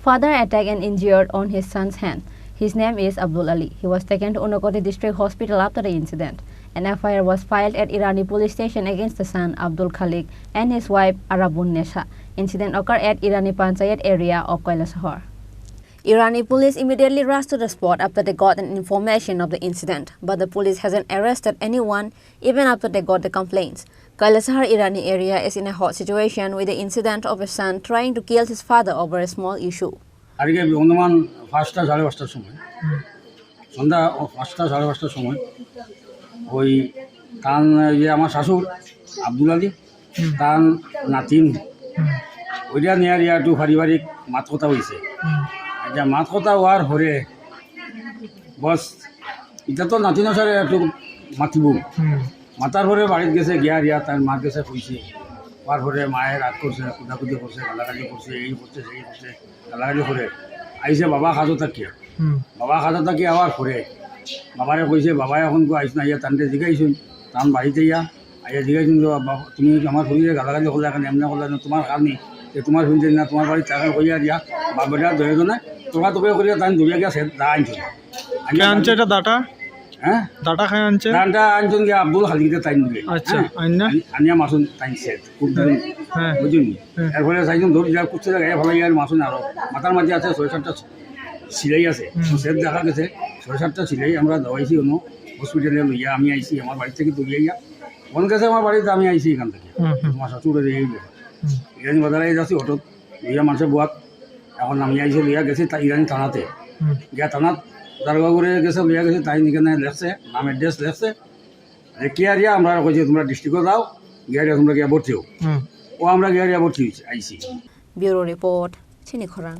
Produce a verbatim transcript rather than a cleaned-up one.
Father attacked and injured on his son's hand. His name is Abdul Ali. He was taken to Unakoti District Hospital after the incident. An F I R was filed at Irani Police Station against the son Abdul Khalik and his wife Arabun Nesha. Incident occurred at Irani Panchayat area of Kailasahar. Irani police immediately rushed to the spot after they got an information of the incident, but the police hasn't arrested anyone even after they got the complaints. Kailasahar Irani area is in a hot situation with the incident of a son trying to kill his father over a small issue. আজকে অনুমান পাঁচটা, সাড়ে পাঁচটার সময়, সন্ধ্যা পাঁচটা, সাড়ে পাঁচটার সময় ওই তান, যে আমার শ্বশুর আব্দুল আলী, তান নাতিন, ওইটা নিয়ে আর একটু পারিবারিক মাত কথা হয়েছে। আচ্ছা, মাত কথা হওয়ার পরে বস, এটা তো নাতিন সারে একটু মাতিব। মাতার পরে বাড়িত গেছে, গিয়া রিয়া তার মার গেছে কইছে। হওয়ার পরে মায়ে রাগ করছে, কুদাকুদি করছে, গালাগালি করছে, এই করছে, সেই করছে, গালাগালি করে। আইছে বাবা কাজো থাকিয়া। বাবা কাজো থাকি আওয়ার পরে বাবারে কইছে, বাবায় এখন কো আইস না, ইয়া তানরে জিগাইছইন, তান বাড়িতে ইয়া আইয়া জিগাইছইন যে, "বাবা, তুমি আমার ফুরিরে গালাগালি করলা, এখন এমনি করলা না, তোমার কাজ নেই, যে তোমার ফুরি না, তোমার বাড়ি তাকে কইয়া দিয়া, বাবাটা ধরে ধরে তোরা তোকে করিয়া তান দৌড়িয়া গিয়া সে দা আনছে।" কে আনছে এটা দাটা? হ্যাঁ? দাটা খায় আনছে? দাটা আনছেন গিয়া আব্দুল খালিকরে তাইন দিলে। আচ্ছা, হ্যাঁ? আইন না? আনি-, আনিয়া মাসুন তাইন সেট, খুব দিন, হ্যাঁ। বুঝুন? হ্যাঁ। এরপরে চাইছেন দৌড় যা করছে, গায়ে ফেলাই আর মাসুন আরো। মাথার মাঝে আছে ছয় সাতটা সিলাই আছে। হুম। সেট দেখা গেছে ছয় সাতটা সিলাই আমরা দেওয়াইছি অন্য হসপিটালে লইয়া আমি আইছি আমার বাড়ি থেকে দৌড়িয়া। ফোন গেছে আমার বাড়িতে, আমি আইছি এখান থেকে। হুম, হুম। আমার শ্বশুরের এই ব্যাপার। হুম। ইরানি বাজারে যাচ্ছি অটো, লইয়া মানুষের বুয়াত, এখন আমি আইছি লইয়া গেছি তা ইরানি থানাতে। হুম। গিয়া থানাত দারোগা করে গেছে, লইয়া গেছে, তাই এখানে লেখছে, নাম অ্যাড্রেস লেখছে। লেখিয়া দিয়া আমরা কইছি, "তোমরা ডিস্ট্রিক্টে যাও, গিয়া দিয়া তোমরা গিয়া ভর্তি হও।" হুম। ও আমরা গিয়া দিয়া ভর্তি হইছি, আইছি। ব্যুরো রিপোর্ট, চিনি খরাং।